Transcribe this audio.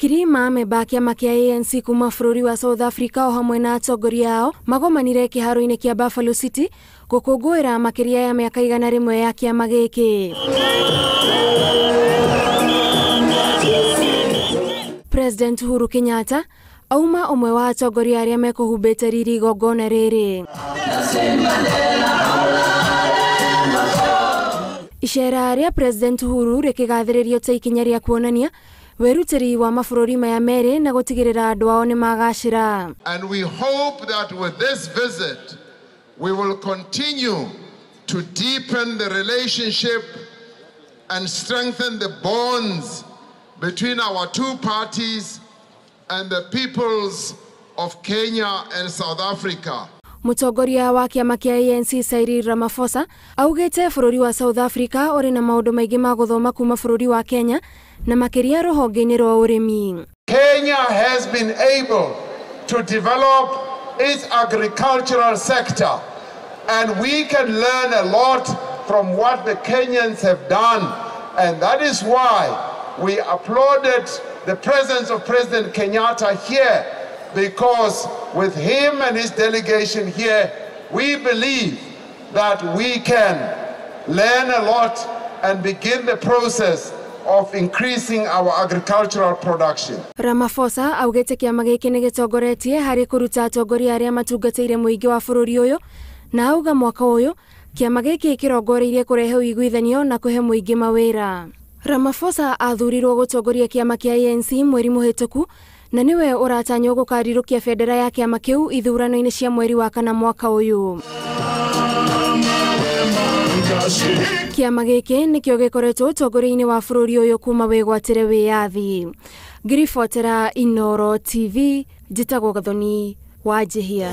Makiri ma amemba a kĩama kĩa ANC kuma bũrũri wa South Africa o hamwe na atongoria ao magomanire kĩharo-inĩ kĩa Buffalo City gũkũngũĩra makĩria ya mĩaka 100 ya kĩama gĩkĩ. President Uhuru Kenyatta auma ũmwe wa atongoria arĩa mekũhumbĩte riri igongona rĩrĩ. Icera rĩa President Uhuru rĩkĩgathĩrĩrio ta ikinya rĩa kuonania wĩrutĩri wa mabũrũri maya merĩ na gũtigĩrĩra andũ ao nĩ magacĩra. And we hope that with this visit we will continue to deepen the relationship and strengthen the bonds between our two parties and the peoples of Kenya and South Africa. Mũtongoria wa kĩama kĩa ANC Cyril Ramaphosa augĩte bũrũri wa South Africa ũrĩ na maũndũ maingĩ ma gũthoma kuma bũrũri wa Kenya na makĩria rũhonge-inĩ rwa ũrĩmi. Kenya has been able to develop its agricultural sector, and we can learn a lot from what the Kenyans have done, and that is why we applauded the presence of President Kenyatta here, because with him and his delegation here, we believe that we can learn a lot and begin the process of increasing our agricultural production. Ramaphosa augĩte kĩama gĩkĩ nĩ gĩtongoretie harĩ kũruta atongoria arĩa matungatĩire mũingĩ wa bũrũri ũyũ, na auga mwaka ũyũ kĩama gĩkĩ kĩrongoreirie kũrehe ũiguithanio na kũhe mũingĩ mawĩra. Ramaphosa athurirwo gũtongoria kĩama kĩa ANC mweri mũhĩtũku na nĩwe ũratanywo gũkarirũkia bendera ya kĩama kĩu ithurano-inĩ cia mweri wa kana mwaka ũyũ. Kĩama gĩkĩ nĩkĩo gĩkoretwo ũtongoria-inĩ wa bũrũri ũyũ kuma wĩgwatĩre wĩyathi. Ngiribotera Inooro TV, njĩtagwo Gathoni wa Njihia.